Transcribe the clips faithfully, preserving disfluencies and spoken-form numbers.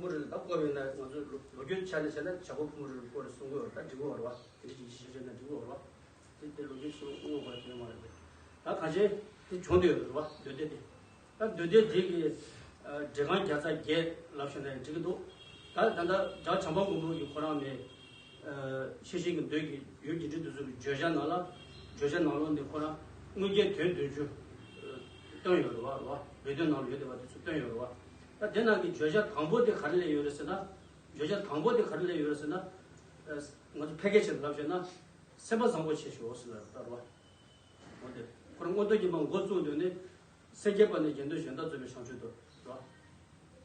ཕུང་པོ་རིལ་ད་བཀོད་པ་ཡིན་ན་ང་ཚོ་ལོ་ལོ་རྒྱུས་ཆ་ནས་བྱས་ན་བྱ་རྒོད་ཕུང་པོ་རིལ་བཀོད་རེད་གསུང་གི་ཡོད་རེད། ད་འགྲིག་གི་ཡོད་རེད་བ། དེ་འདྲ་ཅིག་ཤེས་བྱས་ན་འགྲིག་གི་ཡོད་རེད་བ། དེ་དེ་ལོ་རྒྱུས་སུ་དངོས་པ་དེ་མ་རེད་པས། ད་གང་ཅི་དེ་བྱུང་བསྡད་ཡོད་རེད་བ། མདོ་སྡེ་དེ། ད་མདོ་སྡེ་དེ་གི་འགྲེལ་རྐང་བརྒྱ་རྩ་བརྒྱད་ལབ་ཤོད་ན་ཡང་འགྲིག་གི་འདུག་ད་ད་ལྟ་བྱ་བྱམས་པ་མགོན་པོ་གི་ཁོ་རང་ནས། ཤེས་བཞིན་གྱི་མདོ་གི་ཡུལ་འདི་འདྲའི་དུས་ཚོད་ཀྱི་བརྗོད་བྱ་ནང་ལ། བརྗོད་བྱ་ནང་ལོགས་ནས་ཁོ་རང་དངོས་བརྒྱད་དོན་བདུན་ཅུ་སྟོན་ཡོད་རེད་བ། རེད་བ། མདོ་སྡེ་ནང་ལ་ཡོད་བསྡད་པ་དེ་ཚོ་སྟོན་ཡོད་རེད་བ། ད་དེ་ནང་གི་བརྗོད་བྱ་དང་པོ་དེ་ག་རེ་ལབ་ཡོད་རེད་ཟེར་ན། བརྗོད་བྱ་དང་པོ་དེ་ག་རེ་ལབ་ཡོད་རེད་ཟེར་ན། ང་ཚོ་ཕལ་སྐད་ཆ་ལབ་བྱས་ན། སེམས་པ་བཟང་པོ་བྱེད་ཤོག་ཟེར་ལབ་ད་རེད་བ། འོ་དེ་ཁོ་རང་མངོན་རྟོགས་རྒྱན་པ་འགོ་བཙུགས་དུས་ནས། སེམས་བསྐྱེད་པ་ནི་དགེ་འདུན་གཞན་དག་རྩོད་པའི་བྱང་ཆུབ་ཏུ། རེད་བ།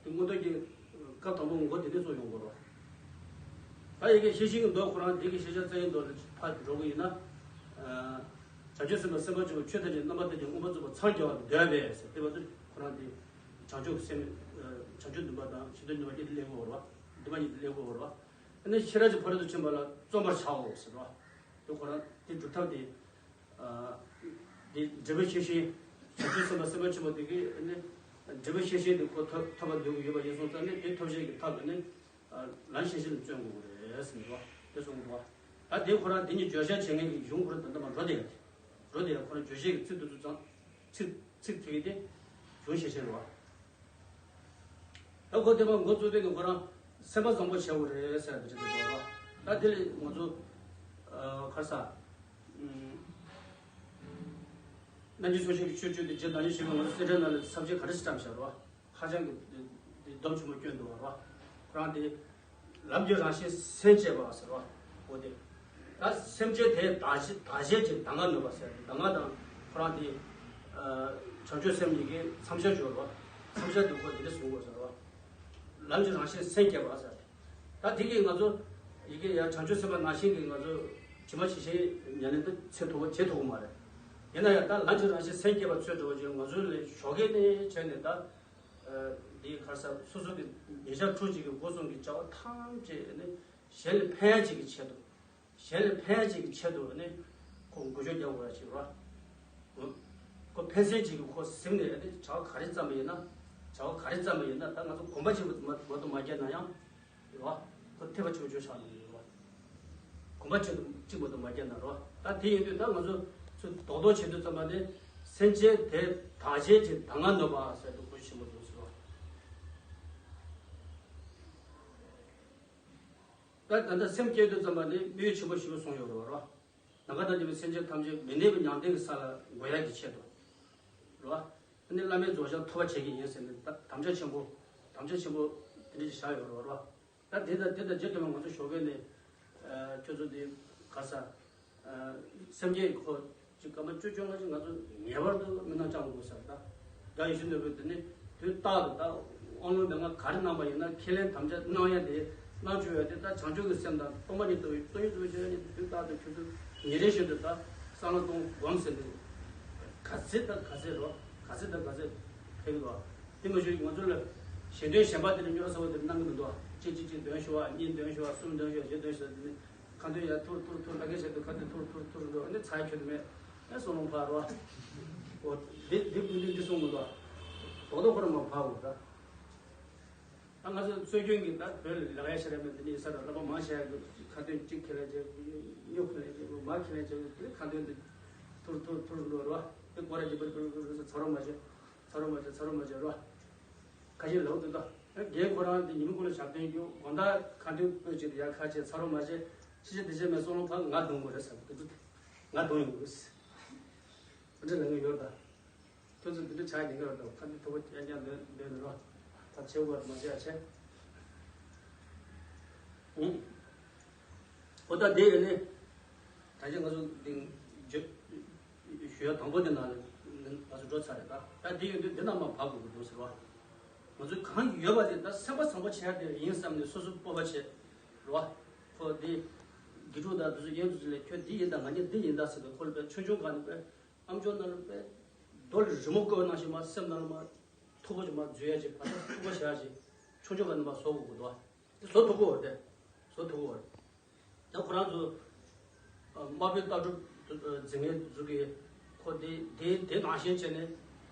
དེ་མངོན་རྟོགས་ཀྱི་སྐབས་དང་པོ་འགོ་དེ་ནས་བཙུགས་ཡོང་དགོས་རེད་བ། ད་ཡི་གེ་ཤེས་བཞིན་གྱི་མདོ་ཁོ་རང་དེ་གི་ཤེས་བྱ་རྩ་བའི་མདོ་ལ་ཕར་འགྲོ་གི་ཡིན་ན། བྱང་ཆུབ་སེམས་དཔའ་སེམས་དཔའ་ཆེན་པོ་ཆོས་ཐམས་ཅད་རྣམ་པར་དག་ཅིང་མངོན་པར་རྫོགས་པར་འཚང་རྒྱ་བར་འདོད་པས་ཟེར་དེ་བར་དུ་ཁོ་རང་དེ། བྱང་ཆུབ་སེམས། བྱང་ཆུབ་འདུན་པ་དང་ཞེ་འདོད་གཉིས་པ་གཉིས་དེ་སླེབས་དགོས་རེད་བ། འདུན་པ་གཉིས་དེ་སླེབས་དགོས་རེད་བ། ཨ་ནི་ཤེས་རབ་ཀྱི་ཕ་རོལ་ཏུ་ཕྱིན་པ་ལ་བརྩོན་པར་བྱའོ་ཟེར་བ། དེ་ཁོ་རང་དེ་སྒྲུབ་ཐབས་དེ། འདི་འབྲས་བུ་ཤེས་བཞིན། བྱང་ཆུབ་སེམས་དཔའ་སེམས་དཔའ་ཆེན་པོ་དེ་གིས་ནི། འབྲས་བུ་ཤེས་བཞིན་དེ་ཁོ་ཐོབ་ཐོབ་པར་འདོད་ཀྱི་ཡོད་པ་ཡིན་སོང་ཙང་ནི་དེ་ཐོབ་བྱེད་ཀྱི་ཐབས་ལ་ནི། ལམ་ཤེས་བཞིན་དུ་བརྩོན་དགོས་ཀྱི་རེད་ཟེར་ནས་བ། དེ་གསུངས་འདུག་བ། ད་དེ་ཁོ་རང་དེ་ཉིད་བརྗོད་བྱ་བྱེད་མཁན་གྱི་གཞུང་ཁོ་རང་ད་ལྟ་མ་འགྲོ་བསྡད་ཡོད་དེ། འགྲོ་བསྡད་ཡོད་ཁོ་རང་བརྗོད་བྱེད་ཀྱི་ཚིག་དེ་ཚོ་ཙང་། ཚིག་ཚིག་དེ་གི་དེ། གཞུང་ཤེས་བཞིན་རེད་བ། ད་ཁོ་དེ་མ་འགོ་བཙུགས་དུས་ནས་ཁོ་རང་སེམས་པ་བཟང་པོ་བྱེད་དགོས་རེད་ཟེར་དེ་འདྲ་ཞིག་འདུག་བ། ད་དེ་ལས་ང་ཚོ། ཨ། ག་རེ་ཟ། ཨུམ། རྣམ་འགྱུར་སོ་བཞི་གི་ཆོས་སྤྱོད་དེ་རྗེ་བདག་ཉིད་ཆོས་ཀྱི་ང་ཚོ་གསེར་ཕྲེང་ནང་ལ་ས་བཅད་ག་རེ་ཞིག་བཀྲམ་བཞག་རེད་བ། ཧ་ཅང་གི་སྡོམ་ཆེན་པོ་བསྐྱོན་འདུག་བ། ཁོ་རང་དེ་ལམ་གྱི་རང་བཞིན་སེམས་བསྐྱེད་པ་ཟེར་བ། འོ་དེ། ད་སེམས་ཅན་དེ་དག་བྱེད་དག་བྱེད་ཀྱི་གདམས་ངག་ནོད་པ་ཟེར་གདམས་ངག་དང་ཁོ་རང་དེ། བྱང་ཆུབ་སེམས་གཉིས་ཀའི་མཚམས་སྦྱར་སྦྱོར་བ། མཚམས་སྦྱར་དུ་ཁོ་དེ་འདྲ་གསུང་དགོས་ཟེར་བ། ལམ་གྱི་རང་བཞིན་སེམས་བསྐྱེད་པ་ཟེར། ད་དེ་གིས་ང་ཚོ་ཡི་གེ་ཡ་བྱང་ཆུབ་སེམས་དཔའ་ནང་བཞིན་གྱི་ང་ཚོ་ཇི་མ་ཇི་བཞིན་ཉམས་ལེན་དུ་བྱེད་ཐུབ་བྱེད་ཐུབ་ཀྱི་མ་རེད། ཡིན་ན་ཡང་ད་ལམ་གྱི་རང་བཞིན་སེམས་བསྐྱེད་པ་ཚོས་འགྲོ་བ་ཅིག་ང་ཚོ་ལས་ཞོགས་ཀས་ནས་བྱས་ནས་ད། འདིའི་ག་རེ་ཟ། སོ་སོ་གི་ཉེ་ཆར་ཕྲུགས་གཅིག་གི་སྒོ་གསུམ་གྱི་བྱ་བ་ཐམས་ཅད་ནི་གཞན་ལ་ཕན་ཡ་གཅིག་གི་ཆེད་དུ། གཞན་ལ་ཕན་ཡ་གཅིག་གི་ཆེད་དུ་ནི་ཁོ་འགུལ་སྐྱོད་རྒྱག་དགོས་ཡ་ཅིག་རེད་བ། ཁོ་ཕན་སེམས་གཅིག་གི་ཁོ་ཟིན་ནས་ནི་བྱ་བ་ག་རེ་བརྩམས་པ་ཡིན་ན། བྱ་བ་ག་རེ་བརྩམས་པ་ཡིན་ན་ད་ང་ཚོ་གོམ་པ་གཅིག་མ་མ་གཏོགས་མ་བརྒྱབ་ན་ཡང་། རེད་བ། ཁོ་ཐེ་བ་ཆུང་ཆུང་ཆགས་ནས་རེད་བ། གོམ་པ་གཅིག་ཏུ་གཅིག་མ་གཏོགས་མ་བརྒྱབ་ན་རེད་བ། ད་དེ་ཡིན་དུས་ད་ང་ཚོ་ཚུར་རྡོག་རྡོག་བྱེད་དུས་ཙམ་པ་དེ་སེམས་ཅན་དེ་དག་བྱེད་ཀྱི་གདམས་ངག་ནོད་པ་ཟེར་དུས་གོ་ཆེན་པོ་འདུག་ཟེར་བ། ད་ད་ལྟ་སེམས་བསྐྱེད་དུས་ཙམ་པ་དེ་དམིགས་ཡུལ་ཆེན་པོ་ཞེ་པོ་གསུངས་ཡོད་རེད་བ། ནམ་མཁའ་དང་མཉམ་པའི་སེམས་ཅན་ཐམས་ཅད་མི་གནས་པའི་མྱང་འདས་ཀྱི་ས་ལ་འགོད་ཡག་གི་ཆེད་དུ། རེད་བ། ཨ་ནི་བླ་མེད་རྫོགས་བྱང་ཐོབ་པར་བྱེད་ཀྱི་ཡིན་ཟེར་ནས་ད་དམ་བཅའ་ཆེན་པོ། དམ་བཅའ་ཆེན་པོ་དེ་འདྲ་ཞིག་བཞག་ཡོད་རེད་བ། ད་དེ་དང་དེ་དང་རྗེས་མཐུན་པ་ང་ཚོ་ཞོགས་ཀས་ནས། ཨ། ཁྱོད་ཚོ་དེ་ག་རེ་ཟ། ཨ། སེམས་བསྐྱེད་ཁོ་ཅིག་སྐར་མ་བཅུ་བཅོ་ལྔ་ཅིག་ང་ཚོ་ངེས་པར་དུ་མི་སྣང་བཅངས་དགོས་ཟེར་ད། རྒྱལ་བ་ཡིད་བཞིན་ནོར་བུས་དེ་ནི་དུས་རྟག་ཏུ་ད་དབང་ལུང་མན་ངག་ག་རེ་གནང་པ་ཡིན་ན་ཁས་ལེན་དམ་བཅའ་གནང་ཡ་དེ་གནང་བཅུག་ཡ་དེ་ད་བྱང་ཆུབ་ཀྱི་སེམས་དང་སྟོང་པ་ཉིད་རྟོགས་པའི་སྟོང་ཉིད་རྟོགས་པའི་ཆོས་ཉིད་དེ་དུས་རྟག་ཏུ་ཁྱོད་ཚོ་ཉིན་རེ་བཞིན་དུ་ད་བསམ་བློ་གཏོང་སྒོམ་ཟེར་ནས་ག་ཚད་དང་ག་ཚད་རོ། ག་ཚད་དང་ག་ཚད་ཕེབས་འདུག་དེ་མ་གཞི་ང་ཚོ་ལ་ཞལ་འདོན་གཞན་པ་དེ་ནི་སྨྱོ་ས་བ་དེ་གནང་གི་མི་འདུག་གཅིག་གཅིག་གཅིག་འདོན་ཞུ་བ། གཉིས་འདོན་ཞུ་བ། གསུམ་འདོན་ཞུ་བ། བཞི་འདོན་ཞུ་བ་དེ་ནི། ཁ་འདོན་ཡ་ཐུར་ཐུར་ཐུར་ལ་ཁ་བྱེད་དུ་ཁ་འདོན་ཐུར་ཐུར་ཐུར་འགྲོ། ཨ་ནི་ཚ་ཡ་ཁྱོད་མེད། ཨ་སོང་ལོང་ཕར་རོ། འོ། འདི་འདི་འདི་འདི་སོང་མི་འདུག་རྡོག་རྡོག་ཁོ་རང་མ་ཕར་འོ་ད། ད་ང་ཚོ་སྲོལ་རྒྱུན་གྱི་ད་བོད་ལ་ལག་ཡ་ཤ་ར་མེད་འདི་ནི་ས་ར་ལ་པ་མང་ཤ་ཡ་གི་ཁ་འདོན་གཅིག་ཁེ་ལ་བྱེད། སྨྱོ་ཁེ་ལ་བྱེད། མ་ཁེ་ལ་བྱེད་དེ་ཁ་འདོན་འདི་ཐུར་ཐུར་ཐུར་འགྲོ་རོ། དེ་སྐོར་ར་གྱི་པར་པར་པར་ཚ་རོ་མ་བྱེད། ཚ་རོ་མ་བྱེད། ཚ་རོ་མ་བྱེད་རོ། ཁ་ཤས་ལབ་འདུག་ད་རྒན་ཁོ་རང་དེ་ཉིན་མོ་ཀུན་ལ་ཞབས་བརྟན་རྒྱུ་དགོང་དག་ཁ་འདོན་སྤོས་བྱེད་དུ་ཡར་ཁ་བྱེད། ཚ་རོ་མ་བྱེད། ཕྱི་ཕྱི་དེ་བྱེད་མེད་སོང་ལོང་ཕར་ང་གདོང་དགོས་རེད་ཟེར་འདུག་ང་གདོང་ཡོང་དགོས་ཟེར། འདྲ་ལབ་ངེས་ཡོད་ད། ཁྱོད་ཚོ་འདི་འདྲ་ཆགས་ཉེན་ཁ་ཡོད་ད། ཁ་འདོན་ཐོ་བ་ཡང་ཡང་འདོན་འདོན་རོགས། ད་བྱེད་དགོས་མ་བྱེད་ཡ་བྱེད། ཨུང་། ཨོ་ད་དེ་ཡིན་ནི། ད་ཆ་ང་ཚོ་འདི་བརྗོད་ཞུ་ཡ་དང་པོ་དེ་ནང་ལ་ང་ཚོ་འགྲོ་ཚར་རེད་ད། ད་དེ་ཡོད་དུས་འདི་ནང་མ་བབས་དགོས་ཀྱི་འདུག་ཟེར་བ། ང་ཚོ་གང་ཡོད་པ་དེ་ད་སེམས་པ་བཟང་པོ་བྱེད་ཡ་དེ་ཡིན་བསམ་ནས་སོ་སོ་སྤོབས་པ་བྱེད་རོགས། ཁོ་དེ་དགེ་ཕྲུག་དང་དེ་ཚོ་ཡན་དུ་ཚོ་ལས་ཁྱོད་འདི་ཡིན་ད་ང་གཉིས་འདི་ཡིན་ད་ཟེར་ཏེ་ཁོ་ལ་དཔེ་ཆུང་ཆུང་སྒང་ནས་དཔེ་ཨམ་ཅོག་ནང་ལ་དཔེ་རྡོ་ལ་རི་མོ་བརྐོས་ནང་བཞིན་མ་སེམས་ནང་ལ་མ་མཐུག་པོ་ཅིག་མ་འཛུལ་ཡ་ཅིག་བར་ཐག་མཐུག་པོ་བྱེད་ཡ་ཅིག་ཆུང་ཆུང་སྒང་ནས་མ་བཟོ་དགོས་ཀྱི་འདུག་དེ་བཟོ་ཐུབ་ཀྱི་ཡོད་རེད། བཟོ་ཐུབ་ཀྱི་ཡོད་རེད། ད་ཁོ་རང་ཚོ་དམར་པོའི་ལྟ་གྲུབ་འཛིན་མཁན་ཚོ་གིས་ཁོ་དེ་དེ་དེ་ནང་བཞིན་བྱས་ནས་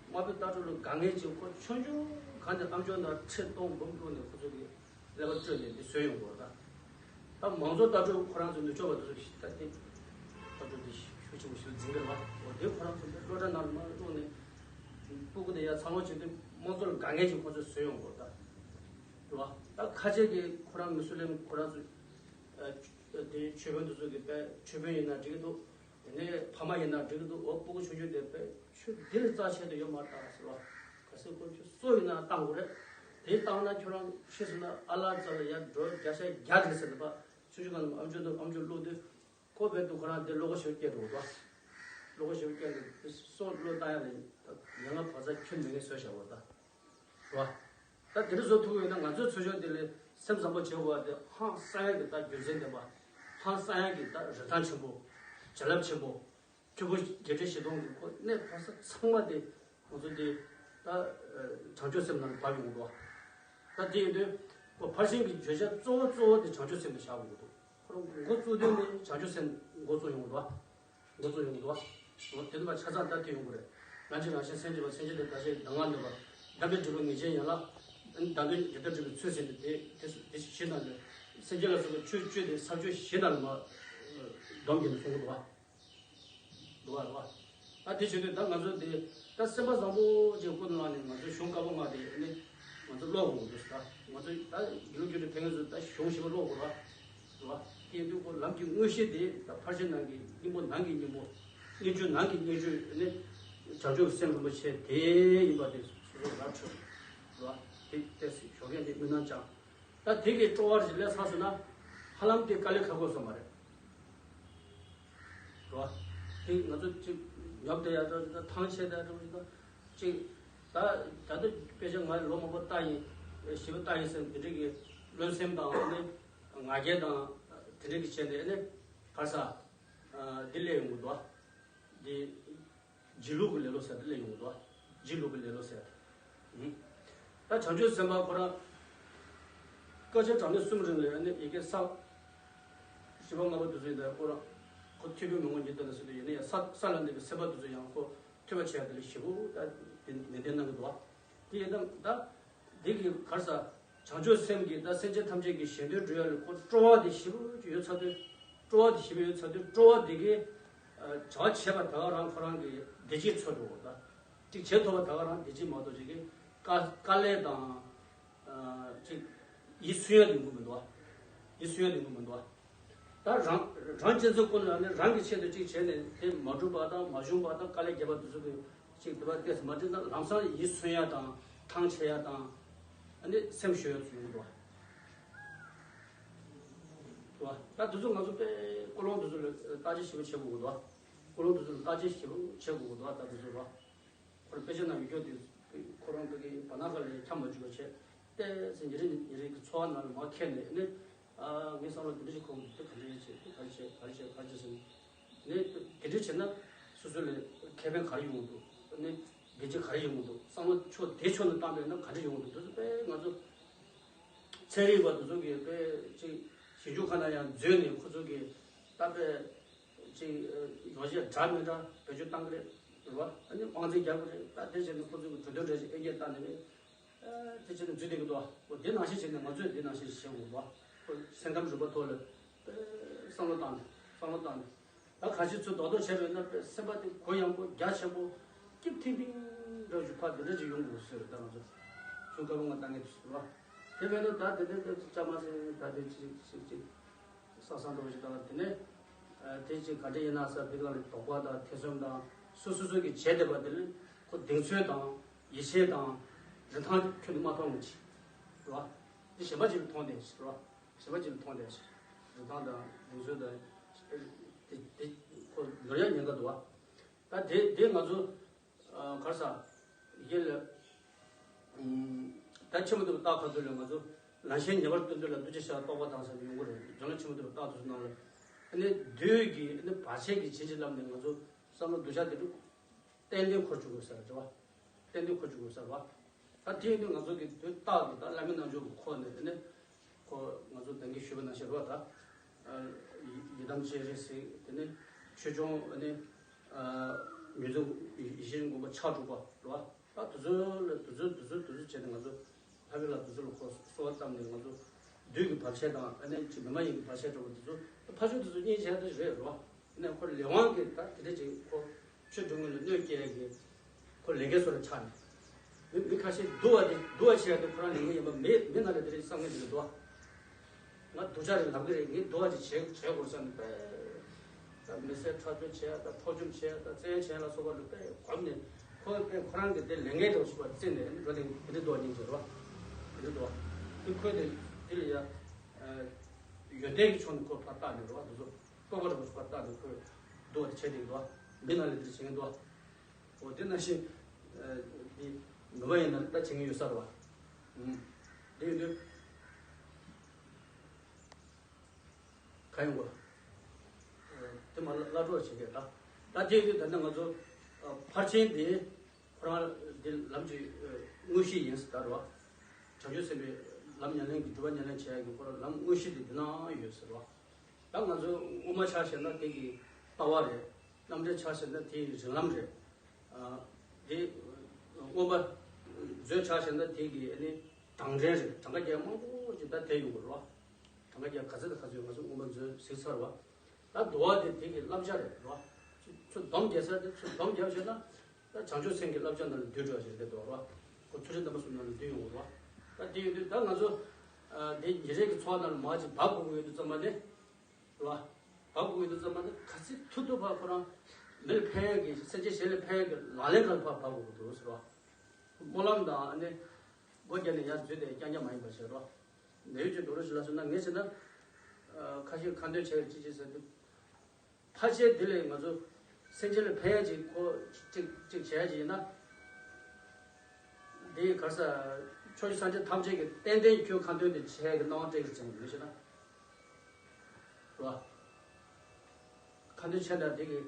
དམར་པོའི་ལྟ་གྲུབ་ལ་དགའ་མཁན་ཅིག་ཁོ་ཆུང་ཆུང་གང་དེ་ཨམ་ཅོག་ནང་ཁྲིད་གཏོང་འབུམ་བླུགས་ནས་ཁོ་ཚོ་གིས་ སྤྲོད་ནས་འདི་བཟོས་ཡོང་དགོས་རེད་ད། ད་མང་གཙོ་ལྟ་གྲུབ་ཁོ་རང་ཚོ་ནུབ་ཕྱོགས་པ་དེ་ཚོ་ཞིག་ད་དེ་ལྟ་གྲུབ་དེ་ཤུགས་ཆེན་པོ་ཞིག་འཛིན་གྱི་རེད་བ། འོ་དེ་ཁོ་རང་ཚོ་འདི་སློབ་གྲྭ་ནང་ལ་མར་བླུགས་ནས་སྤུ་གུ་དེ་ཡར་འཚར་ལོངས་བྱེད་དུས་དམངས་གཙོ་ལ་དགའ་ངེས་ཤིག་ཁོ་ཚོས་བཟོས་ཡོང་དགོས་རེད་ད། རེད་བ། ད་ཁ་ཆེ་གི་ཁོ་རང་མུ་སི་ལིམ་ཁོ་རང་ཚོ་དེ་ཆོས་དཔོན་དེ་ཚོ་གི་དཔེ་ཆོས་དཔོན་ཡིན་ན་འགྲིག་གི་འདུག་དེ་ནས་ཕ་མ་ཡིན་ན་འགྲིག་གི་འདུག་འོ་སྤུ་གུ་ཆུང་ཆུང་དེ་དཔེ་ཆོས་འདི་ལས་རྩ་ཆེ་དུ་ཡོད་མ་རེད་ད་ཟེར་བ། གལ་སྲིད་ཁོ་ཆོས་སྲོག་ཡིན་ན་བཏང་དགོས་རེད། དེ་བཏང་ན་ཁྱོད་རང་ཤི་སོང་ན་ཨ་ལ་རྩ་ལ་ཡར་འགྲོ་བརྒྱ་ཆ་བརྒྱ་རེད་ཟེར་ནས་པ། ཆུང་ཆུང་སྒང་ལ་ཨམ་ཅོག་འདུག་ཨམ་ཅོག་བླུགས་དུས་ཁོ་བས་དུ་ཁོ་རང་དེ་བློ་ཁོག་ཞིག་སྐྱེས་འགྲོ་གི་འདུག་བློ་ཁོག་ཞིག་སྐྱེས་ནས་དེ་སྲོག་བློས་བཏང་ཡ་ལས་ཡ་ང་བག་ཚ་ཁྱོན་མེད་ངས་བཟོས་བཞག་པ་རེད་ད། རེད་བ། ད་དེ་འདྲ་བཟོ་ཐུབ་ཡོད་ན་ང་ཚོའི་ཚོ་ཆུང་དེ་ལས་སེམས་བཟང་པོ་བྱེད་དགོས་པ་དེ་ཧང་སང་ཡ་གི་ད་རྒྱུ་མཚན་ལྡན་པ། ཧང་སང་ཡ་གི་ད་རིན་ཐང་ཆེན་པོ། བྱིན་རླབས་ཆེན་པོ། སྐྱེས་བུ་བརྒྱད་ཁྲི་བཞི་སྟོང་གི་ཁོ་གནས་བབ་ས་ཚང་མ་དེ་ང་ཚོ་དེ་ད་བྱང་ཆུབ་སེམས་ནང་བབས་ཡོང་འདུག་ད་དེ་ཡིན་དུས་ཁོ་ཕར་ཕྱིན་གྱི་བརྗོད་བྱ་གཙོ་བོ་གཙོ་བོ་དེ་བྱང་ཆུབ་སེམས་དེ་བཞག་དགོས་འདུག་ཁོ་རང་འགོ་བཙུགས་དུས་ནས་བྱང་ཆུབ་སེམས་འགོ་བཙུགས་ཡོང་འདུག་འགོ་བཙུགས་ཡོང་འདུག་འོ་དེ་ནི་མ་ཆ་ཚང་ལྟ་དུས་ཡོང་གི་རེད། རང་གཅེས་རང་གཞན་སེམས་བསྐྱེད་པ། སེམས་བསྐྱེད་དེ་བདག་ལ་གདམས་ངག་སྨྲས་པ། དམ་པའི་སྒྲུབ་པ་ངེས་ཅན་ཡན་ལག་བདག་མདུན་དགྱེས་ཏེ་སྒྲུབ་པའི་ཚུལ་ཟིན་ཏེ་དེ་དེ་དེ་བཞི་ནང་ནས་སེམས་བསྐྱེད་ལ་སོགས་པའི་ཆོས་སྤྱོད་དེ་ས་བཅུ་བཞི་ནང་ནས་མ་སྡོམ་གྱིས་ནས་གསུང་གི་འདུག་བ། འདུག་བ་རེད་བ། ད་དེ་བྱེད་དུས་ད་ང་ཚོ་དེ་ད་སེམས་པ་བཟང་པོ་ཅིག་ཀུན་བླངས་ནས་ང་ཚོའི་གཞུང་བཀའ་པོད་ལྔ་དེ་ནི་ང་ཚོ་ཀློག་དགོས་འདུག་ད་ང་ཚོ་ད་དགེ་ལུགས་རྒྱུགས་སྤྲོད་ཕན་ཡོན་ཚོ་ད་གཞུང་ཞིབ་པོ་ཀློག་དགོས་རེད་བ། རེད་བ། དེ་ཡིན་དུས་ཁོ་ལམ་གྱི་དངོས་གཞི་དེ་ད་ཕར་ཕྱིན་ནང་གི་སྙིང་པོ་ནང་གི་སྙིང་པོ། སྙིང་བཅུད་ནང་གི་སྙིང་བཅུད་ནི་བྱང་ཆུབ་སེམས་རིན་པོ་ཆེ་དེ་ཡིན་པ་དེ་སོ་སོ་ར་འཕྲོད། རེད་བ། དེ་ཏོག་ཙམ་ཞོགས་ཀས་འདི་སྨོན་ལམ་བཅངས། ད་དེ་གི་སྤྲོ་བ་ཞིག་སླེབས་ཚར་སོང་ན་ཧ་ལམ་དེ་དཀའ་ལས་ཁག་པོ་སོང་བ་རེད། རེད་བ། དེ་ང་ཚོ་ཅིག་ཉོབ་བསྡད་ཡ་འདྲ་ཅིག་དང་ཐང་ཆད་བསྡད་ཡ་འདྲ་ཅིག་དང་ཅིག་ད་ད་ལྟ་དཔེ་ཆ་ང་ལོ་མང་པོ་ལྟ་ཡིན། ཞིབ་པ་ལྟ་ཡིན་ཟེར་འདི་འདྲ་གི་བློན་སེམས་དང་ནི་ང་རྒྱལ་དང་དེ་འདྲ་གི་བྱས་ནས་ནི་ག་རེ་ཟ། འདི་སླེབས་ཡོང་གི་འདུག་བ། འདི། སྒྱིད་ལུག་གི་ལེ་ལོ་ཟེར་དེ་ལས་ཡོང་གི་འདུག་བ། སྒྱིད་ལུག་གི་ལེ་ལོ་ཟེར། ཨུམ། ད་བྱང་ཆུབ་སེམས་དཔའ་ཁོ་རང་། བསྐལ་ཆེན་གྲངས་མེད་གསུམ་རིང་ལ་ནི་ཡི་གེ་ས། བཞི་པ་ལྔ་པ་དེ་ཚོ་ཡིན་ད་ཁོ་རང་། ཁོ་ཐོས་པའི་མི་མངོན་ཉིད་དུ་ལ་ཟེར་དུས་ཡིན་ན་ཡང་ས་ས་ལ་གནས་པའི་སེམས་དཔའ་དེ་ཚོ་ཡང་ཁོ་ཐོས་པ་བྱས་དེ་ལས་ཞེ་པོ་ད་དེ་ནན་ཏན་གནང་གི་འདུག་བ། དེ་ཡིན་ད་ད། འདི་གི་གར་ས། བྱང་ཆུབ་སེམས་ཀྱིས་ད་སེམས་ཅན་ཐམས་ཅད་ཀྱི་གཞན་དོན་སྒྲུབ་ཡ་ལ་ཁོ་སྤྲོ་བ་དེ་ཞེ་པོ་ཅིག་ཡོད་ཚར་དུས། སྤྲོ་བ་དེ་ཞེ་པོ་ཡོད་ཚར་དུས་སྤྲོ་བ་དེ་གིས། བྱ་བ་བྱེད་པ་ད་ག་རང་ཁོ་རང་གི་བདེ་སྐྱིད་འཚོལ་འགྲོ་དགོས་ད། ཅིག་བྱེད་ཐུབ་པ་ད་ག་རང་བདེ་སྐྱིད་མ་གཏོགས་ཅིག་གི་དཀའ་དཀའ་ལས་དང་། ཅིག་ཡིད་སུན་ཡ་དེ་འགུལ་མི་འདུག་བ། ཡིད་སུན་ཡ་དེ་འགུལ་མི་འདུག་བ། ད་རང་རང་གཅེས་འཛིན་ཀུན་ལ་ནི་རང་གི་ཆེད་དུ་ཅིག་བྱས་ནས་དེ་མ་འགྲུབ་པ་དང་མ་བྱུང་བ་དང་དཀའ་ལས་བརྒྱབ་པ་དེ་ཚོ་གི་ཅིག་དེ་བ་ཏེས་མ་འགྲིག་ན་ལམ་སང་ཡིད་སུན་ཡ་དང་ཐང་ཆད་ཡ་དང་། ཨ་ནི་སེམས་ཞོད་ཡ་ཚོ་ཡོང་གི་འདུག་བ། ད་དེ་ཚོ་ང་ཚོ་དཔེ་ཀུན་སློང་དེ་ཚོ་ལ་བརྟག་དཔྱད་ཞིབ་པོ་བྱེད་དགོས་ཀྱི་འདུག་བ། ཀུན་སློང་དེ་ཚོ་ལ་བརྟག་དཔྱད་ཞིབ་པོ་བྱེད་དགོས་ཀྱི་འདུག་བ། ད་དེ་ཚོ་ལ། ཁོ་རང་དཔེ་ཆ་ནང་ཡོད་རྒྱུ་དེ་ཁོ་རང་དེ་གི་བར་ན་ཁ་ལས་འཁྱམ་མ་བཅུག་པ་བྱས་ཏེ་ཟེར་ཉིན་རེ་ཉིན་རེ་གི་འཚོ་བ་ནང་ལ་མར་འཁྱེར་ནས་ནི། ཨ་ངའི་བསམ་བློ་དེ་འདྲ་ཞིག་འཁོར་འདུག་དེ་ག་འདྲ་བྱེད་དེ་ག་རེ་བྱེད་ག་རེ་བྱེད་ག་རེ་བྱེད་ཟེར་ནས་དེ་འདྲ་བྱས་ན་སོ་སོ་ལ་ཁེ་ཕན་ག་རེ་ཡོང་གི་འདུག་ནི་བདེ་སྐྱིད་ག་རེ་ཡོང་གི་འདུག་བསམ་བློ་ཕྱོགས་དེ་ཕྱོགས་ནས་བཏང་པས་ན་ག་འདྲ་ཡོང་གི་འདུག་དེ་ཚོ་དཔེ་ང་ཚོ་ཚན་རིག་པ་དེ་ཚོ་གིས་དཔེ་ཅིག་ཞིབ་འཇུག་ཁང་ནང་ཡང་འཛུལ་ནས་ཁོ་ཚོ་གིས་ད་དཔེ། ཅིག་ཡོ་བྱད་འདྲ་མི་འདྲ་བེད་སྤྱོད་བཏང་གི་རེད། རེད་བ། ཨ་ནི་དབང་འཛིན་རྒྱག་གི་རེད། ད་དེ་བྱས་ནས་ཁོ་ཚོས་གྲོས་དོན་འདྲ་ཞིག་འཕེལ་རྒྱས་བཏང་ནས་རེད། ཨ་དེ་བྱས་ནས་འཛུལ་བསྡད་ཀྱི་འདུག་བ། འོ་དེ་ནང་བཞིན་བྱས་ནས་ང་ཚོས་དེ་ནང་བཞིན་བྱེད་དགོས་རེད་བ། ཁོ་སེམས་ཁམས་རིག་པ་ཐོག་ལ་བསམ་བློ་བཏང་ནས་བསམ་བློ་བཏང་ནས་ད་གང་ཞིག་ཚུར་རྡོག་རྡོག་བྱས་པས་ན་དཔེ་སེམས་པ་དེ་གུ་ཡངས་པོ་རྒྱ་ཆེན་པོ་སྐྱིད་ཐིང་ཐིང་འདྲ་ཞིག་ཕར་དེ་འདྲ་ཞིག་ཡོང་དགོས་ཟེར་ད་ང་ཚོ་གཞུང་བཀའ་པོད་ལྔ་བཏང་མཁན་དེ་ཚོ་རེད་བ། དེ་མིན་ན་ད་དེ་འདྲ་དེ་ཚོ་བཅའ་མ་ཟེར་ད་དེ་ཅིག་ཅིག་ཅིག་ས་སང་འགྲོ་བཞིན་དང་དེ་ནས་དེ་ཅིག་ག་འདྲ་ཡིན་ན་ས་དེ་ག་ལ་དོགས་པ་དང་ཐེ་ཚོམ་དང་སོ་སོ་སོ་གི་བྱས་བསྡད་པ་དེ་ལ་ཁོ་གདེང་ཚོད་དང་ཡིད་ཆེས་དང་རིན་ཐང་ཁྱོན་ནས་མ་མཐོང་ངེས་ཅིག་རེད་བ། དེ་གཞན་པ་ཅིག་ལ་མཐོང་བསྡད་ཅིག་རེད་བ། གཞན་པ་ཅིག་ལ་མཐོང་བསྡད་ཅིག་རིན་ཐང་དང་གདེང་ཚོད་དང་དེ་དེ་ཁོ་ནོར་ཡག་ཉེན་ཁ་འདུག་བ། ད་དེ་དེ་ང་ཚོ། གར་ས། ཡེ་ལ། ད་ཆེན་པོ་དེ་བ་ཏག་ཁ་ཐུག་ལ་ང་ཚོ་ལམ་ཤེས་ཉེ་བར་སྟོན་དུས་ལ་འདུ་བྱེད་ཤར་རྟོགས་པ་དང་ཟེར་ཡོང་གི་རེད། སྦྱོང་ལམ་ཆེན་པོ་དེ་བ་ཏག་ཐུག་སོང་ནང་ལ། ཨ་ནི་བདུད་ཀྱི་ཨ་ནི་བར་ཆད་ཀྱི་བྱིན་གྱིས་བརླབས་ནས་ང་ཚོ་བསམ་བློ་གདུལ་བྱ་དེ་ཚོ་ཏན་ཏན་འཁོར་བཅུག་དགོས་ཟེར་རེད་བ། ཏན་ཏན་འཁོར་བཅུག་དགོས་ཟེར་བ། ད་དེ་ཡིན་དུས་ང་ཚོ་གི་དུས་རྟག་ཏུ་ད་བླ་མའི་རྣལ་འབྱོར་གྱི་འཁོར་ནས་དེ་ནས། ཁོ་ང་ཚོ་ད་གིན་ཞུས་པ་ནང་བཞིན་རེད་བ་ད། ཡི་དམ་སྤྱན་རས་གཟིགས་དེ་ནས་ཆོས་སྐྱོང་ནི། མྱུར་མཛད་ཡེ་ཤེས་མགོན་པོ་ཕྱག་དྲུག་པ་རེད་བ། ད་དེ་ཚོ་ལ་དེ་ཚོ་དེ་ཚོ་དེ་ཚོ་བྱས་ནས་ང་ཚོ་ལྷ་བེ་ལ་དེ་ཚོ་ལ་ཁོ་གསོལ་བ་བཏབ་ནས་ང་ཚོ་ བདུད་ཀྱི་བར་ཆད་དང་ཨ་ནི་ཅིག་མི་མ་ཡིན་གྱི་བར་ཆད་འགྲོ་བ་དེ་ཚོ་ཕར་ཕྱོགས་དེ་ཚོ་གཉེན་བྱས་དེ་རེད་རོ། ཨ་ནི་ཁོ་ལས་དབང་གིས་ད་དེ་འདྲ་ཅིག་ཁོ་ཆོས་སྒྲུབ་ངོས་ལ་གནོད་སྐྱེལ་གྱི་ཁོ་ལས་འགན་སོ་ར་ཆགས་ནས། མི་མི་ཁ་ཤས་སྡུག་པ་དེ་སྡུག་པ་བྱེད་ཡ་དེ་ཁོ་རང་ལས་འགན་ཡིན་པ་མི་མི་ནང་ལ་དེ་རེད་བསམ་མཁན་དེ་འདུག་ང་སྡུག་ཅག་རེད་ལབ་གི་རེད། ངས་སྡུག་པ་ཅིག་བྱེད་བྱེད་དགོས་བསམ་ནས་པས། ད་མི་སེར་ཁྲག་སྦྱོར་བྱས་ད་འཕོ་འཇོམས་བྱས་ད་བཙན་བྱས་ལ་སོགས་པ་ལ་དཔེ་གོམས་ནས་ཁོ་དཔེ་ཁོ་རང་གི་དེ་ལས་འགན་འདྲ་བོ་ཞིག་པ་བརྩིས་ནས་འགྲོ་དེ་དེ་འདྲ་འདུག་སྙིང་རྗེ་རོ། དེ་འདྲ་འདུག་དེ་ཁོས་དེ་དེ་ལ་ཡ་ཡོན་ཏན་གྱི་ཕྱོགས་ནས་ཁོ་ཕར་བལྟས་ནས་རོ། དེ་ཚོ་ལྟོ་གོས་འདྲ་བོ་ཞིག་པ་བལྟས་ནས་ཁོས་འདུག་བ་དེ་བྱས་དེ་འདུག་མི་ནང་ལ་དེ་བྱེད་མཁན་འདུག་འོ་དེ་ནང་བཞིན་དེ་ནུས་པ་ཡིན་ན་ད་བྱེད་མཁན་ཡོད་ས་རེད་བ། དེ་ཡིན་དུས། ག་ཡོང་གོ། དེ་མ་བླ་བླ་གྲོགས་བྱེད་མཁན་ད། ད་དེ་ཡོད་དུས་ད་ནི་ང་ཚོ་ཕར་ཕྱིན་དེ་ཁོ་རང་དེ་ལམ་གྱི་དངོས་གཞི་ཡིན་ཟེར་ད་རེད་བ། བྱང་ཆུབ་སེམས་དཔའི་ལམ་ཉམས་ལེན་གྱི་སྒྲུབ་པ་ཉམས་ལེན་བྱེད་ཡག་གི་ཁོ་རང་ལམ་དངོས་གཞི་དེ་འདི་ན་ཡོད་ཟེར་བ། ད་ང་ཚོ་དབུ་མ་ཆ་བཞག་ན་དེ་གི་ལྟ་བ་རེད། རྣམ་འགྲེལ་ཆ་བཞག་ན་དེ་ཡི་རིགས་ལམ་རེད། དེ་མངོན་པ་མཛོད་ཆ་བཞག་ན་དེ་གི་ཨ་ནི་གྲངས་འདྲེན་རེད། གྲངས་ཀ་རྒྱག་མང་པོ་ཅིག་ད་དེ་ཡོང་གི་རེད་བ། གྲངས་ཀ་རྒྱག་ག་ཚོད་དང་ག་ཚོད་ང་ཚོ་མངོན་པ་མཛོད་གཟིགས་ཚར་བ། ད་འདུལ་བ་དེ་དེ་གི་བསླབ་བྱ་རེད་རོ། ཚུར་སྡོམ་རྒྱག་ས་དེ་ཚུར་སྡོམ་རྒྱབ་བྱས་ན། ད་བྱང་ཆུབ་སེམས་ཀྱི་བསླབ་བྱ་ནང་ལ་འདུས་འགྲོ་བ་ཞིག་རེད་འདུག་རོ། ཁོ་ཚུལ་ཁྲིམས་དམ་པ་གསུམ་ནང་ལ་འདུས་ཡོང་གི་རོ། ད་དེ་ཡོད་དུས་ད་ང་ཚོ་དེ་ཉིན་རེ་གི་འཚོ་བ་ནང་ལ་མར་ཅིག་འབབ་དགོས་ཀྱི་ཡོད་དུས་ཙམ་པ་ནི་རོ། འབབ་དགོས་ཀྱི་ཡོད་དུས་ཙམ་པ་ནི་ག་ཚོད་ཐུབ་ཐུབ་ཕར་ཁོ་རང་མི་ལ་ཕན་ཡག་གི་སེམས་ཅན་གཞན་ལ་ཕན་ཡག་གི་ལག་ལེན་གང་ཕར་འབབ་དགོས་ཀྱི་འདུག་ཟེར་རོ། སྨོན་ལམ་དང་ཨ་ནི་སྒོ་བརྒྱབ་ནས་ཡར་འཛུལ་ཏེ་རྐྱང་རྐྱང་མ་ཡིན་པ་བྱས་རོ། ལས་ཡུལ་གྱི་འགྲོ་རོགས་ཞིག་ལ་སོང་ན་ངས་བྱས་ན། ཁ་ཤས་ཁ་འདོན་བྱས་ཅི་ཅི་ཟེར་དུས། ཕལ་ཆེར་འདི་ལས་ང་ཚོ་སེམས་ཅན་ལ་ཕན་ཡག་ཅིག་ཁོ་ཅིག་ཅིག་བྱས་ཅིག་ཡིན་ན། འདི་ག་རེ་ཟེར། ཕྱོགས་བཅུའི་སངས་རྒྱས་ཐམས་ཅད་ཀྱིས་ཏན་ཏན་ཁྱོད་ཁ་འདོན་དེ་བྱས་ཀྱི་སྣང་བ་སྤྲད་ཀྱི་བྱུང་ཡོད་ཤེ་ན། རེད་བ། ཁ་འདོན་བྱས་ན་དེ་གི་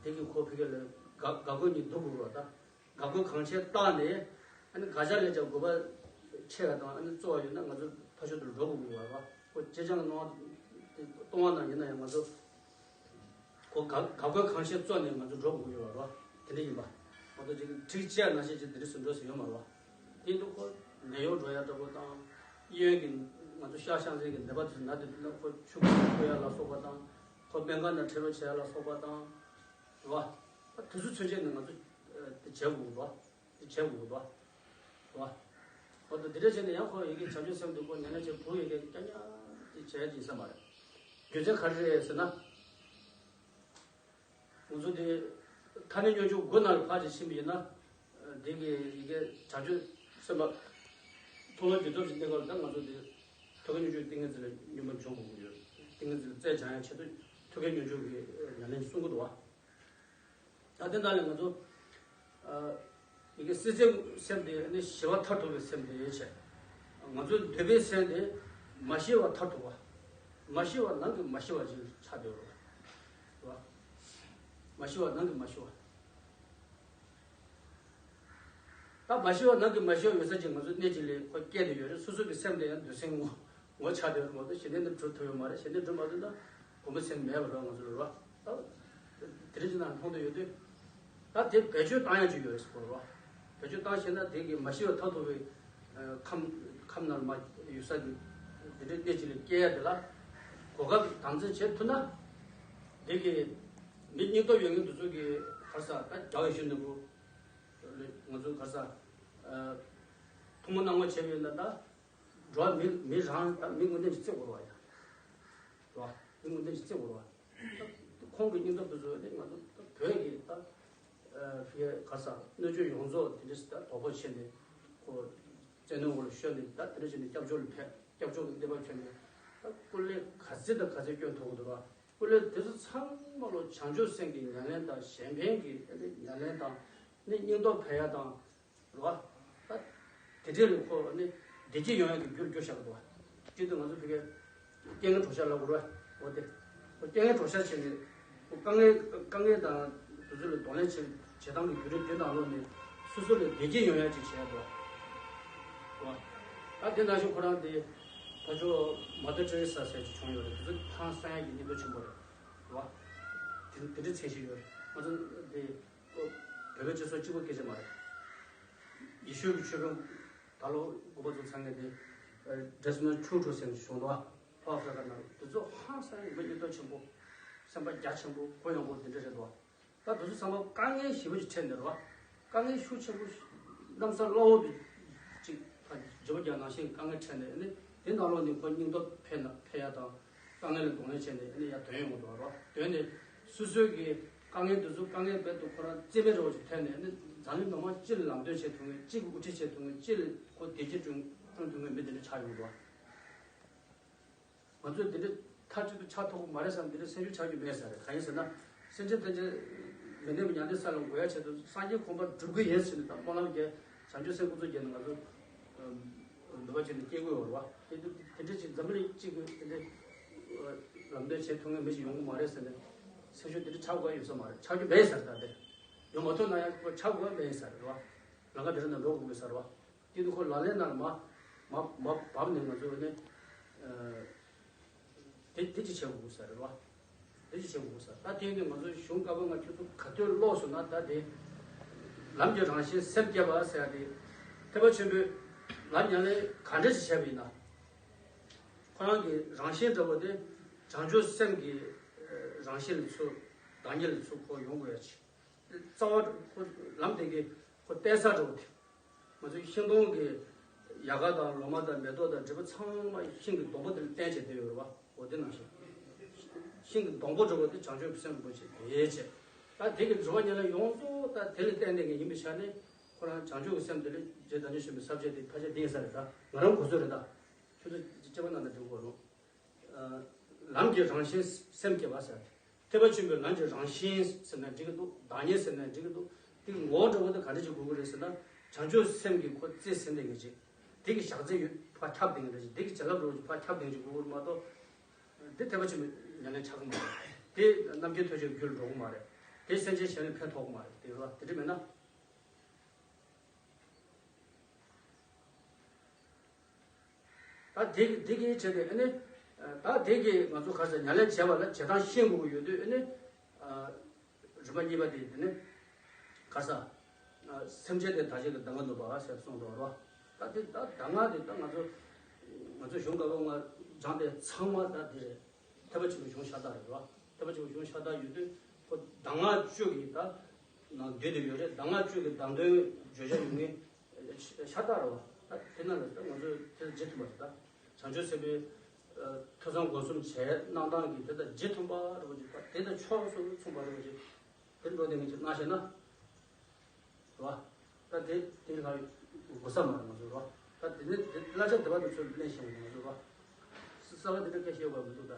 དེ་གི་ཁོ་ཕི་གེ་ལ་དགའ་དགའ་དགོས་ཉིད་སྡུག་དགོས་རེད་བ་ད། དགའ་དགོས་གང་ཆེ་བཏང་ནས། ཨ་ནི་དགག་བྱ་ལས་ཀྱང་དགོས་པ་ཆེ་བ་དང་ཨ་ནི་གཙོ་བ་ཡོད་ན་ང་ཚོ་ཕ་ཤོད་དུ་འགྲོ་དགོས་ཀྱི་ཡོད་རེད་བ། ཁོ་ཅེ་སྤྱང་གི་སྣང་བ་དེ་གཏོང་བ་ན་ཡིན་ན་ཡང་ང་ཚོ་ཁོ་དགག་དགག་དགོས་གང་ཆེ་བཙོང་ནས་ང་ཚོ་འགྲོ་དགོས་ཀྱི་ཡོད་རེད་བ། དེ་འདྲ་ཡིན་པ། ང་ཚོ་ཅིག་གྲིག་བཅད་ནང་བཞིན་ཅིག་དེ་འདྲ་སུ་འགྲོ་སུ་ཡོད་མ་རེད་བ། དེ་འདུག་ཁོ་ནད་གཡོག་འགྲོ་ཡ་འདྲ་པོ་དང་། གཡོན་གྱི་ང་ཚོ་ཤ་ཤ་ཚའི་གི་ནད་པ་དེ་ཚོ་ན་དེ་དུས་ན་ཁོ་ཆུ་ཁོལ་ཡ་ལ་སོགས་པ་དང་། ཁོ་སྨན་ཁང་ནང་ཁྲིད་རོགས་བྱེད་ཡ་ལ་སོགས་པ་དང་། རེད་བ། དེ་ཚོ་ཚུན་ཆད་ནས་ང་ཚོ་དེ་བྱེད་དགོས་རེད་བ། དེ་བྱེད་དགོས་རེད་བ། རེད་བ། འོ་ད་དེ་འདྲ་བྱས་ནས་ཡང་ཁོ་ཡི་གེ་བྱང་ཆུབ་སེམས་སྡུག་པོ་ཉན་ན་བྱེད་བུ་ཡི་གེ་རྐྱང་རྐྱང་དེ་བྱས་ཀྱིན་ས་མ་རེད། རྒྱུ་མཚན་ག་རེ་རེད་ཟེར་ན། ང་ཚོ་དེ་ཐ་སྙད་སྙོམས་འཇུག་དགུ་ནང་ལ་ཕར་ཅིག་ཕྱིན་པ་ཡིན་ན། དེ་གི་ཡི་གེ་བྱང་ཆུབ་སེམས་དཔའ་མཐོང་ལམ་རྒྱུད་ཚོགས་ཀྱི་གནས་སྐབས་ལ་ད་ང་ཚོ་དེ་ཐོད་རྒལ་སྙོམས་འཇུག་ཏིང་ངེ་འཛིན་ལ་སྙོམས་པར་འཇུག་དགོས་ཀྱི་ཡོད། ཏིང་ངེ་འཛིན་ལ་རྩལ་སྦྱང་ཡ་ཆེད་དུ་ཐོད་རྒལ་སྙོམས་འཇུག་གི་ཉམས་ལེན་གསུང་གི་འདུག་བ། ད་དེ་ནང་ལ་ང་ཚོ། ཨ། ཡི་གེ་སྲིད་རྩེའི་སེམས་དེ་ནི་ཞི་བ་མཐར་ཐུག་པའི་སེམས་དེ་བྱས། ང་ཚོའི་འདོད་པའི་སེམས་དེ་མ་ཞི་བ་མཐར་ཐུག་པ། མ་ཞི་བ་ནང་གི་མ་ཞི་བ་ཅིག་ཆགས་བསྡད་ཡོད་རེད་བ། མ་ཞི་བ་ནང་གི་མ་ཞི་བ། ད་མ་ཞི་བ་ནང་གི་མ་ཞི་བ་ཡོད་ས་ཅིག་ང་ཚོ་གནས་གཅིག་ལ་ཁོ་སྐྱེས་བསྡད་ཡོད་རེད། སོ་སོ་གི་སེམས་དེ་ཡང་འདོད་སེམས་ངོ་ངོ་ཆགས་བསྡད་ཡོད་རེད་མ་གཏོགས་གཞན་དོན་འདི་འགྲུབ་ཐུབ་ཡོད་མ་རེད། གཞན་དོན་འགྲུབ་མ་ཐུབ་ན། གོམས་པའི་སེམས་མེད་པ་རེད་ང་ཚོ་ལ་རེད་བ། ད་དེ་རིང་ཅིག་ནང་མཐོང་དུ་ཡོད་དུས། ད་དེ་བེད་སྤྱོད་བཏང་ཡ་ཅིག་ཡོད་རེད་ཟེར་གོ་རེད་བ། བེད་སྤྱོད་བཏང་ཤེས་ན་དེ་གི་མ་ཞི་བ་མཐར་ཐུག་པའི་ཁམས་ཁམས་ནང་མ་ཡོད་ས་གི་དེ་འདྲའི་གནས་ཅིག་ལ་སྐྱེ་ཡ་དེ་ལ་གོ་སྐབས་དམ་འཛིན་བྱེད་ཐུབ་ན། དེ་གི་མི་སྙིང་སྟོབས་ཡོད་མཁན་དེ་ཚོ་གི་ག་རེ་ཟེར་ད་རྒྱལ་བ་ཡིད་བཞིན་ནོར་བུ་ང་ཚོ་ག་རེ་ཟེར་ཐུན་མོང་གནང་སྒོ་བྱས་པ་ཡིན་ན་ད། འགྲོ་བ་མི་མི་རང་ད་མི་དངོས་གནས་ཀྱི་བརྩི་དགོས་རེད་བ་ཡ། རེད་བ། མི་དངོས་གནས་ཀྱི་བརྩི་དགོས་རེད་བ། ད་ཁོང་གི་སྙིང་སྟོབས་དེ་ཚོ་ནི་ང་ཚོ་ད་བོད་ཀྱི་ད་ཕི་ག་ས་སྣོད་བཅུད་ཡོངས་རྫོགས་དེ་འདྲ་ཞིག་ད་དོ་ཕོག་བྱས་ནས་ཁོ་བཙན་གནོན་འོག་ལ་ཤོར་ནས་ད་དེ་འདྲ་བྱས་ནས་སྐྱབས་བཅོལ་ལ་ཕེབས། སྐྱབས་བཅོལ་གྱི་གནས་བབ་ཁྱོན་ནས་ད་སྐུ་ལས་ག་ཚད་དང་ག་ཚད་སྐྱོན་ཐུབ་ཀྱི་འདུག་ར། སྐུ་ལས་དེ་ཚོ་ཚང་མ་ལོ་བྱང་ཆུབ་སེམས་ཀྱི་ཉམས་ལེན་དང་གཞན་ཕན་གྱི་ཉམས་ལེན་དང་ནི་སྙིང་སྟོབས་འཕེལ་ཡ་དང་། རེད་བ། ད་དེ་འདྲའི་ལུགས་ཁོ་ནི་བདེ་སྐྱིད་ཡོང་ཡག་གི་རྒྱུར་གྱུར་བཞག་གི་འདུག་བ། སྤྱིར་དུ་ང་ཚོ་ཕ་གིར་རྐྱེན་ངན་གྲོགས་ཤར་ལབ་དགོས་རེད་བ། འོ་དེ། ཁོ་རྐྱེན་ངན་གྲོགས་ཤར་བྱས་ནས་ཁོ་དཀའ་ངལ་དཀའ་ངལ་དང་དེ་ཚོ་ལ་གདོང་ལེན་བྱེད་བྱེད་སྟངས་ཀྱི་བརྒྱུད་རིམ་དེ་ནང་ལོགས་ནས་སོ་སོ་ལ་བདེ་སྐྱིད་ཡོང་ཡག་ཅིག་བྱས་འདུག་བ། ད་དེ་ནང་བཞིན་ཁོ་རང་དེ་ཕ་ཇོ་མ་ཏྲ་ཏྲེ་རེ་ས་ཟེར་ཅིག་བྱུང་ཡོད་རེད། དེ་ཚོ་ཧང་སང་ཡག་གི་སྙིང་སྟོབས་ཆེན་པོ་རེད་བ། དེ་དེ་འདྲའི་མཚན་ཞིག་ཡོད་རེད། ང་ཚོ་དེ། བོད་པའི་སྤྱི་ཚོགས་གཅིག་པ་སྐད་ཆ་མ་རེད། ཡེ་ཤུ་གི་ཆོས་དཔོན་ད་ལོ་དགུ་པ་ཚོ་ཚང་མས་དེ་ འདྲེ་སོང་ན་ཁྲུ་ཁྲུ་ཟེར་ནས་བྱུང་འདུག་བ། ཕ་ཧ་ཧ་ན་དེ་ཚོ་ཧང་སང་ཡིན་པ་ཡིན་མདོག་ཆེན་པོ། སེམས་པ་རྒྱ་ཆེན་པོ་གུ་ཡངས་པོ་དེ་འདྲ་རེད་འདུག་བ། ད་དེ་ཚོ་ཚང་མ་དཀའ་ངལ་ཞེ་པོ་ཅིག་འཕྲད་ནས་རེད་བ། དཀའ་ངལ་ཤུགས་ཆེན་པོ་གནམ་ས་བླ་འོག་ཏུ་ཅིག་ད་བརྗེ་པོ་རྒྱག་ནང་བཞིན་དཀའ་ངལ་འཕྲད་ནས་ནི་དེ་ནང་ལོགས་ནས་ཁོ་སྙིང་སྟོབས་འཕེལ་ན་འཕེལ་ཡ་དང་། དཀའ་ངལ་ལ་གདོང་ལེན་བྱས་ནས་ཨ་ནི་ཡར་ཐོན་ཡོང་གི་འདུག་རོ། ཐོན་ནས་སོ་སོའི་གི་དཀའ་ངལ་འདི་ཚོ་དཀའ་ངལ་རྦད་དེ་ཁོ་རང་རྩིས་མེད་འདྲ་བོ་ཞིག་ཐོན་ནས་ཨ་ནི་འཛམ་གླིང་མི་མང་སྤྱི་ལ་ལམ་སྟོན་བྱེད་ཐུབ་མཁན། སྤྱི་གི་དབུ་ཁྲིད་བྱེད་ཐུབ་མཁན། སྤྱི་ལ་ཁོ་བདེ་སྐྱིད་བསྐྲུན་བསྐྲུན་ཐུབ་མཁན་མི་དེ་འདྲ་ཆགས་ཡོང་གི་འདུག་ང་ཚོས་འདི་འདྲ་མཐའ་གཅིག་ཏུ་ཆགས་ཐུབ་ཀྱི་མ་རེད་བསམ། འདི་འདྲ་སེམས་ཤུགས་ཆག་རྒྱུ་མེད་ས་རེད། གང་ཡིན་ཟེར་ན། སེམས་ཅན་ཐམས་ཅད་མི་གནས་པའི་མྱང་འདས་ས་ལ་འགོད་ཡ་ཆེད་དུ་སངས་རྒྱས་གོ་འཕང་སྒྲུབ་ཀྱི་ཡིན་ཟེར་ནས་ད་སྨོན་ལམ་རྒྱག་བྱང་ཆུབ་སེམས་ཀུན་རྫོབ་རྒྱག་ནས་ང་ཚོ་འདོད་པ་བྱས་ནས་སྐྱེ་དགོས་པ་རེད་བ། དེ་དེ་འདྲ་ཅིག་འཛམ་གླིང་གཅིག་གི་དེ་འདྲ་ལམ་སྟོན་བྱེད་ཐུབ་མཁན་མི་ཞིག་ཡོང་གི་མ་རེད་ཟེར་ནས་སེམས་ཤུགས་དེ་འདྲ་ཆག་དགོས་ཡོད་ས་མ་རེད། ཆག་རྒྱུ་མེད་ས་རེད། ད་དེ་ཡོང་མ་ཐུབ་ན་ཡང་ཁོ་ཆག་དགོས་མེད་ས་རེད་བ། ལམ་ཁ་དེ་འདྲ་ནང་འགྲོ་དགོས་ས་རེད་བ། དེ་དུས་ཁོ་ལག་ལེན་ནང་ལ་མ་མ་མ་བབས་ནས་ང་ཚོ་ནི་དེ་དེ་ཅིག་བྱེད་དགོས་ས་རེད་བ། དེ་ཅིག་བྱེད་དགོས་ས། ད་དེ་ནི་ང་ཚོ་གཞུང་བཀའ་པོད་ལྔ་ཁྱོད་ཚོ་ག་དུས་ཀློག་སོང་ན་ད་དེ་ལམ་གྱི་རང་བཞིན་སེམས་བསྐྱེད་པ་ཟེར་ཡ་དེ་ཐེག་པ་ཆེན་པོས་ལམ་ཉམས་ལེན་ག་འདྲ་ཞིག་བྱས་པ་ཡིན་ན། ཁོ་རང་གི་རང་བཞིན་འདྲ་བོ་དེ་བྱང་ཆུབ་སེམས་ཀྱི་རང་བཞིན་ལ་ཚུར་བདག་ཉིད་ལ་ཚུར་ཁོ་ཡོང་དགོས་ཡ་ཆེ། རྩ་བ་ཁོ་ལམ་དེ་གི་ཁོ་བསྟན་ས་འདྲ་བོ་དེ། ང་ཚོའི་ཤིང་སྡོང་གི་ཡལ་ག་དང་ལོ་མ་དང་མེ་ཏོག་དང་འབྲས་བུ་ཚང་མ་ཤིང་གི་སྡོང་པོ་དེ་ལ་བརྟེན་བྱས་བསྡད་ཡོད་རེད་བ། འོ་དེ་ནང་བཞིན། ཤིང་གི་སྡོང་པོ་འདྲ་བོ་དེ་བྱང་ཆུབ་སེམས་རིན་པོ་ཆེ་དེ་བྱས། ད་དེ་གི་སྒྲིབ་པ་ཉེར་ལེན་ཡོངས་རྫོགས་ད་དེ་ལ་བརྟེན་བསྡད་མཁན་ཡིན་པའི་ཆ་ནས་ཁོ་རང་བྱང་ཆུབ་ཀྱི་སེམས་དེ་ལ་རྗེ་བདག་ཉིད་ཆེན་པོའི་ས་བཅད་དེ་ཕལ་ཆེར་འདི་ཡིན་ས་རེད། ད་ང་རང་གོ་ཚོད་རེད། ད་ཁྱོད་ཚོ་དཔྱད་པ་གནང་ན་འགྲིག་གོ་རུང་། ལམ་གྱི་རང་བཞིན་སེམས་བསྐྱེད་པ་ཟེར། ཐེག་པ་ཆེན་པོའི་ལམ་གྱི་རང་བཞིན་ཟེར་ན་འགྲིག་གི་འདུག་བདག་ཉིད་ཟེར་ན་འགྲིག་གི་འདུག་དེ་གི་ངོ་བོ་འདྲ་བོ་དེ་ག་འདྲ་ཅིག་དགོས་ཀྱི་རེད་ཟེར་ན། བྱང་ཆུབ་སེམས་ཀྱི་ཁོ་རྩིས་ཟིན་བསྡད་མཁན་ཅིག་དེ་གི་ཞག་རྩི་ཡོད་ཕར་ཁྱབ་བསྡད་མཁན་ཅིག་དེ་གི་བྱིན་རླབས་འདྲ་བོ་ཅིག་ཕར་ཁྱབ་བསྡད་མཁན་ཅིག་དགོས་ཀྱི་རེད་མ་གཏོགས། དེ་ཐེག་པ་ཆེན་པོའི་ཉམས་ལེན་ཆགས་ཀྱི་མ་རེད། དེ་རྣམ་མཁྱེན་ཐོས་བྱེད་རྒྱུད་ལ་འགྲོ་གི་མ་རེད། དེ་རེད་བ། དེ་འདྲ་མེད་ན། ད་དེ་དེ་གི་བྱས་ཏེ་ཨ་ནི། ད་དེ་གི་ང་ཚོ་ག་རེ་ཟེར་ཉམས་ལེན་བྱས་པ་ལ་བྱེད་སྟངས་ཤེས་དགོས་ཀྱི་ཡོད་དུས་ཨ་ནི། རིམ་པ་གཉིས་པ་དེ་དེ་ནི་ག་རེ་ཟེར། སེམས་ཅན་དེ་བདག་བྱེད་ཀྱི་གདམས་ངག་ནུས་པ་ཟེར་གསུངས་འདུག་རོ། ད་དེ་ད་གདམས་ངག་དེ་ད་ང་ཚོ་ང་ཚོ་གཞུང་བཀའ་པོད་ལྔ་སྦྱངས་ཏེ་ཚང་མ་ད་དེ་རེད། ཐེག་པ་ཆེན་པོའི་གཞུང་ཤ་སྟག་རེད་བ། ཐེག་པ་ཆེན་པོའི་གཞུང་ཤ་སྟག་ཡོད་དུས་ཁོ་གདམས་ངག་བཅུ་གི་ད་ནང་འདུས་ཏེ་ཡོད་རེད། གདམས་ངག་བཅུ་གི་གདམས་དོན་བརྗོད་བྱ་ཡོད་ངེས་ཤ་སྟག་རེད་བ། ད་དེ་ན་ལ་ད་ང་ཚོས་དེ་ལ་རྗེས་མཐུན་པ་རེད། ད་བྱང་ཆུབ་སེམས་དཔའི་ཐོས་བསམ་སྒོམ་གསུམ་བྱས་གནང་སྟངས་ཀྱི་དེ་ད་རྗེས་མཐུན་པ་རེད་བ་ཅིག་དེ་ད་ཕྱོགས་སུ་མཚུངས་པ་རེད་བ་ཅིག་དེ་འགྲོ་དེ་ངེས་ཅིག་གནང་ཤེས་ན། རོ། ད་དེ་དེ་ལ་གོ་ས་མ་རེད་ང་ཚོ་རོ། ད་དེ་ནི་དེ་གླ་ཆ་དེ་བ་དུ་ཚོད་ལེན་ཤེས་ང་ཚོ་རོ། ས་བ་དེ་འདྲ་སྐད་བཤད་དགོས་མི་འདུག་ད།